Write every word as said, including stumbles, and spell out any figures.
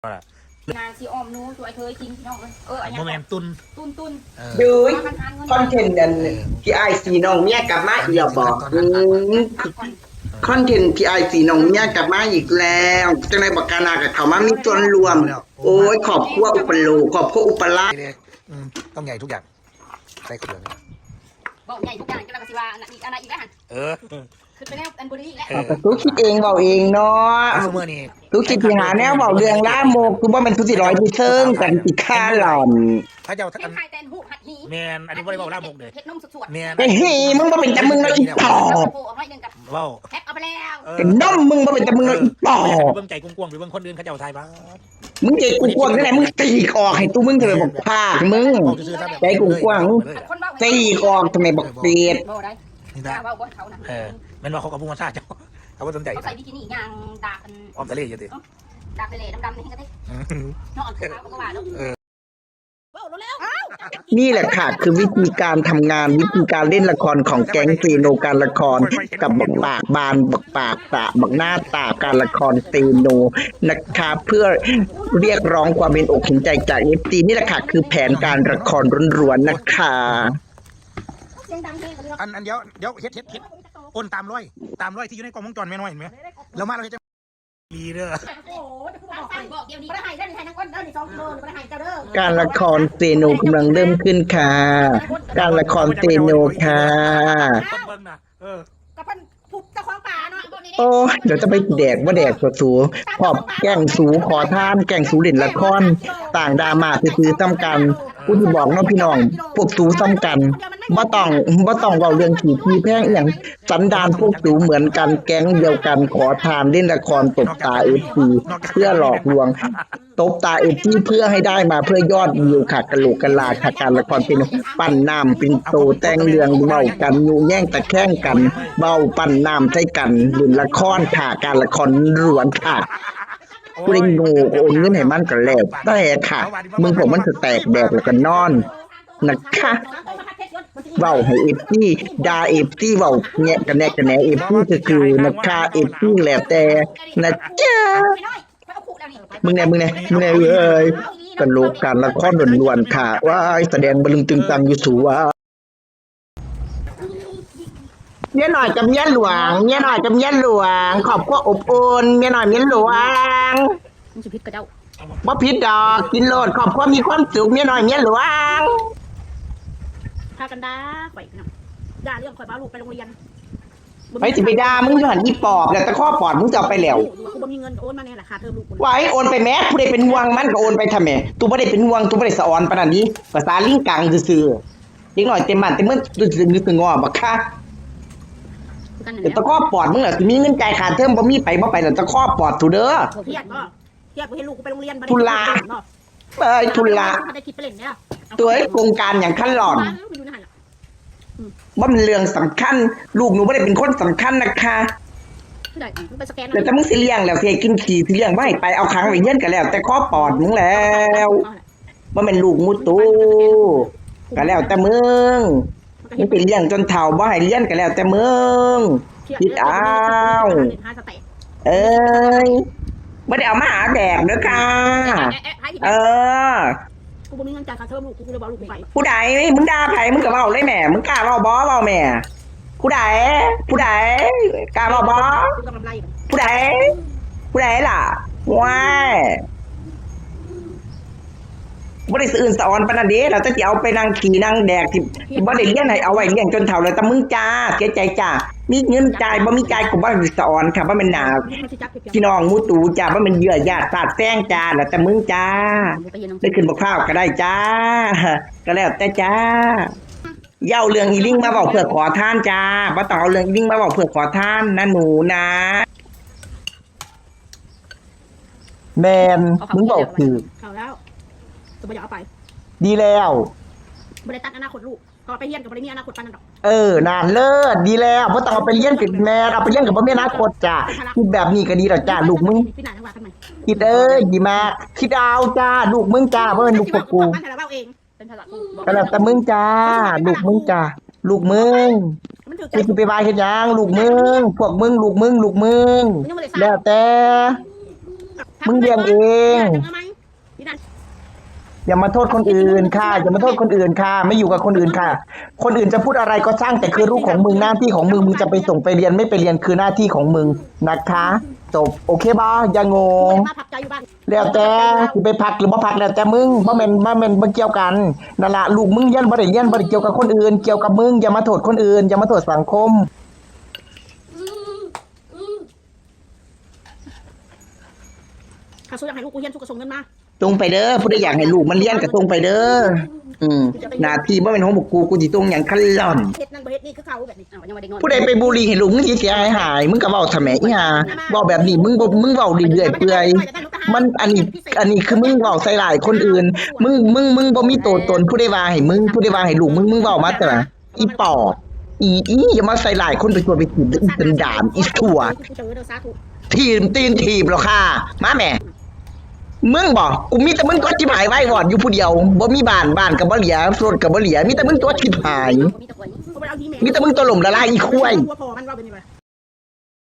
นางสิออมหนูช่วยเธอกินพี่น้องเอ้ยเอออันนี้ บ่แม่นตุน ตุนตุน เออ ดูย มาทานเงิน คอนเทนต์อัน เออ ที่อ้ายสีน้องเมียกลับมาอีกแล้วบอกอืม พักก่อน คอนเทนต์ที่อ้ายสีน้องเมียกลับมาอีกแล้วจังได๋บักกานากับเขามามีส่วนร่วม โอ้ยครอบครัวอุปโลกครอบครัวอุปราช อืมต้องใหญ่ทุกอย่างใส่เครื่อง บอกใหญ่ทุกอย่างก็แล้วก็สิว่าอันนั้นอีกอันนั้นอีกแล้วหั่น เออ คือไปแล้วอันบุรีอีกแล้ว เออ ตูคิดเองเว้าเองเนาะ เอาซุมื้อนี้ ตูคิดสิหาแนวเว้าเรื่องลามกตูบ่แม่นตูสิลอยไปเซิงกันสิฆ่าหล่อน เขาเจ้า เป็น อัน ไข่แตนหูหัดหี แม่นอันนี้บ่ได้เว้าลามกเด้ เห็ดนมสดๆ แม่น ไอ้หีมึงบ่เป็นตามึงเนาะอีปอบ โอ้โหเอาไว้หนึ่งกับ เว้า แพ็คเอาไปแล้ว เออ เป็นนมมึงบ่เป็นตามึงเนาะอีปอบ เบิ่งใจกว้างๆไปเบิ่งคนอื่นเขาเจ้าทายบ้า มึงใจกว้างๆนั่นแหละมึงตีกออกให้ตูมึงเถอะบักพากมึง เว้าซื่อๆซะแบบ ใจกว้างๆ เลย คนเว้า ตีกออกทำไมบักเปรต บ่ได้ นี่ กล้า นะ เว้าบ่ให้เขานะ เออแม่นว่าเขาก็บ่มาท่าเจ้าเขาบ่สนใจ เขาใส่บิกินี่ยางดากกัน ออมทะเลอยู่ติ ดากทะเลดำๆนี่ก็ได้ อืม นอนขาวก็ว่าแล้ว เออ เว้าแล้ว นี่แหละค่ะ คือวิธีการทำงานวิธีการเล่นละครของแก๊งเซโนการละคร กับบักปากบานบักปากตาบักหน้าตาการละครเซโนนะคะ เพื่อเรียกร้องความเห็นอกเห็นใจจากเอฟซีนี่แหละค่ะ คือแผนการละครล้วนๆนะคะ เสียงดังเพลงกันเลย อันอันเดี๋ยวเดี๋ยวเฮ็ดเฮ็ดเฮ็ดโอนตามร้อยตามร้อยที่อยู่ในกล้องวงจรแม่น้อยเห็นไหมแล้วมาเราเฮ็ดจังดีเด้อ โอ้โหบอกไปบอกเดี๋ยวนี้บ่ได้ให้เด้อนี่ให้นางอ้นเด้อนี่สองกิโลนี่บ่ได้ให้เจ้าเด้อ การละครเซโนกำลังเริ่มขึ้นค่ะ การละครเซโนค่ะ คนเบิ่งนะเออ กับเพิ่นผู้เจ้าของป่าเนาะ โอ้ยเดี๋ยวจะไปแดกบ่แดกตัวสูขอบแกล้งสูขอทานแกล้งสูเล่นละครต่างดราม่าซื่อๆซ้ำกันกูสิบอกเนาะพี่น้อง พวกสูซ้ำกันบ่ต้องบ่ต้องเว้าเรื่องขี้ขี้แพงอีหยังสันดานพวกสูเหมือนกันแก๊งเดียวกันขอทานเล่นละครตบตาเอฟซีเพื่อหลอกลวง ตบตาเอฟซีเพื่อให้ได้มาเพื่อยอดวิวค่ะกะโหลกกะลาค่ะการละครเป็นปั่นน้ำเป็นโตแต่งเรื่องเว้ากันยุแย่งตะแคงกันเว้าปั่นน้ำใส่กันเล่นละครค่ะการละครล้วนค่ะผู้ใดโง่ก็โอนเงินให้มันก็แล้วแต่ค่ะมึงพวกมันจะแตกแดกแล้วก็นอนนะคะเว้าให้เอฟซีด่าเอฟซีเว้าแงะกะแนะกะแหนเอฟซีซื่อๆนะคะเอฟซีแล้วแต่นะจ๊ะ มึงแน่มึงแน่มึงแน่เอ้ยตลกการละครล้วนๆค่ะว้ายแสดงบะลึงตึงตังอยู่สูว่าเมียน้อยกับเมียหลวงเมียน้อยกับเมียหลวงครอบครัวอบอุ่นเมียน้อยเมียหลวง มันสิผิดกระเจ้า บ่ผิดดอกกินโลดครอบครัวมีความสุขเมียน้อยเมียหลวง พากันด่าข่อยพี่น้องด่าเรื่องข่อยบ่เอาลูกไปโรงเรียน ไปสิไปด่ามึงอยู่หั่นอีปอบแล้วแต่ข้อปอดมึงจะเอาไปแล้ว กูบ่มีเงินก็โอนมาแน่ล่ะค่าเทอมลูกกู ไหวโอนไปแม้ผู้ใดเป็นห่วงมันก็โอนไปทำแหมตูบ่ได้เป็นห่วงตูบ่ได้สะออนปานนั้นนี้ภาษาลิงกังซื่อๆเด็กน้อยเต็มบ้านเต็มเมืองตูจะนึกงอบักค่ะ คือกันนั่น แต่ แห ตะ ละ ข้อปอดมึงแหละสิมีเงินจ่ายค่าเทอมบ่มีไปบ่ไปแล้วตะข้อปอดตูเด้อ เครียดบ่เครียดบ่เห็นลูกกูไปโรงเรียนบ่ได้ ธุระ เนาะ เอ้ยธุระ ได้คิดไปเล่นเนี่ย ตัวไอ้โครงการอย่างขั้นหล่อน มันอยู่ในหั่นล่ะ ว่ามันเรื่องสำคัญ ลูกหนูไม่ได้เป็นคนสำคัญนะคะ ผู้ใดมันไปสแกน แต่ถ้ามึงสิเลี้ยงแล้วสิให้กินขี้สิเลี้ยงไว้ไปเอาขังไว้เฮียนก็แล้ว แต่ข้อปอดมึงแล้วว่ามันลูกมูตูก็แล้วแต่มึงมึงไปเลี้ยงจนเฒ่าบ่ให้เลี้ยนก็แล้วแต่มึงคิดเอา หาสเต็ก เอ้ยไม่ได้เอามาหาแดกเด้อค่ะ แอะแอะ เออ กูบ่มีเงินจ่ายค่าเทอมลูกกูเลยบอกลูกไป ผู้ใดมึงด่าไผมึงก็เว้าเลยแหม่มึงกล้าเว้าบ่เว้าแหม่ผู้ใดผู้ใดกล้าเว้าบ่ กูต้องกำไร ผู้ใดผู้ใดล่ะว้ายบ่ได้สะอื่นสะออนปานนั้นเด้เราจะสิเอาไปนั่งขี้นั่งแดกที่ที่บ่ได้เรียนให้เอาไว้เลี้ยงจนเฒ่าแล้วแต่มึงจ้าเสียใจจ้ามีเงินจ่ายบ่มีจ่ายกูบ่ได้สะออนค่ะบ่แม่นหน้าพี่น้องหมู่ตูจ้าบ่แม่นเยื่อญาติธาตุแฟงจ้าแล้วแต่มึงจ้า ได้ขึ้นบักพร้าวก็ได้จ้า ก็แล้วแต่จ้า อย่าเอาเรื่องอีลิงมาเว้าเพื่อขอทานจ้าบ่ต้องเอาเรื่องอีลิงมาเว้าเพื่อขอทานนะหนูนะ แม่นมึงเว้าถืก เขาแล้วจะบ่อยากเอาไป ดีแล้ว บ่ได้ตัดอนาคตลูกก็ไปเรียนก็บ่ได้มีอนาคตปานนั้นดอก เออนั่นเลิศดีแล้วบ่ต้องเอาไปเรียนกับแม่เอาไปเรียนกับบ่มีอนาคตจ้าคิดแบบนี้ก็ดีแล้วจ้าลูกมึง พี่นายจังหวัดทำไม คิดเอ้ยดีมากคิดเอาจ้าลูกมึงจ้าบ่แม่นลูกพวกกู มันแต่ละเว้าเองเป็นภาษากูบอก ก็แล้วแต่มึงจ้า ลูกมึงจ้า ลูกมึง มันถือใจ กูสิไปว่าเฮ็ดหยังลูกมึง พวกมึงลูกมึงลูกมึง แล้วแต่ มึงเรียนเอง อย่ามาโทษคนอื่นค่ะ อย่ามาโทษคนอื่นค่ะ ไม่อยู่กับคนอื่นค่ะ คนอื่นจะพูดอะไรก็ช่าง แต่คือลูกของมึง หน้าที่ของมึง มึงจะไปส่งไปเรียนไม่ไปเรียนคือหน้าที่ของมึงนะคะ จบ โอเคบ่ อย่างง มาพักใจอยู่บ้าน แล้วแต่สิไปพักหรือบ่พักแล้วแต่มึง บ่แม่น บ่แม่น บ่เกี่ยวกัน นั่นล่ะ ลูกมึงเรียนบ่ได้เรียน บ่ได้เกี่ยวกับคนอื่น เกี่ยวกับมึง อย่ามาโทษคนอื่น อย่ามาโทษสังคม ถ้าสู้อยากให้ลูกกูเรียนสู้ก็ส่งเงินมา ส่งไปเด้อ ผู้ใดอยากให้ลูกมันเรียนก็ส่งไปเด้อ อืม หน้าที่บ่แม่นของพวกกู กูสิส่งหยังคันหล่อน เฮ็ดนั่นบ่เฮ็ดนี่คือเขาแบบนี้อ้าวยังว่าได้เงิน ผู้ใดไปบูลลี่ให้ลูกมึงสิเสียหายหาย มึงก็เว้าทำไมอีห่า เว้าแบบนี้มึงบ่ มึงเว้าเรื่อยๆเปื่อย มันอันนี้ อันนี้คือมึงเว้าใส่ร้ายคนอื่น มึง มึง มึงบ่มีตัวตน ผู้ใดว่าให้มึง ผู้ใดว่าให้ลูกมึง มึงเว้ามาแต่ละ อีปอบ อี อี อย่ามาใส่ร้ายคนไปทั่วไปทีบ อีสันดาน อีชั่ว เจอเด้อสาธุ ถีบตีนถีบหรอกค่ะ มาแหม่ มึงบอก กูมีแต่มึงตัวชิบหายไว้วอดอยู่ผู้เดียว บ่มีบ้าน บ้านก็บ่เหลือ รถก็บ่เหลือ มีแต่มึงตัวชิบหาย มีแต่คนเขาบ่ได้เอาดีแม่ มีแต่มึงตัวหล่มละลายอีควาย หัวพอมันเว้าแบบนี้ว่า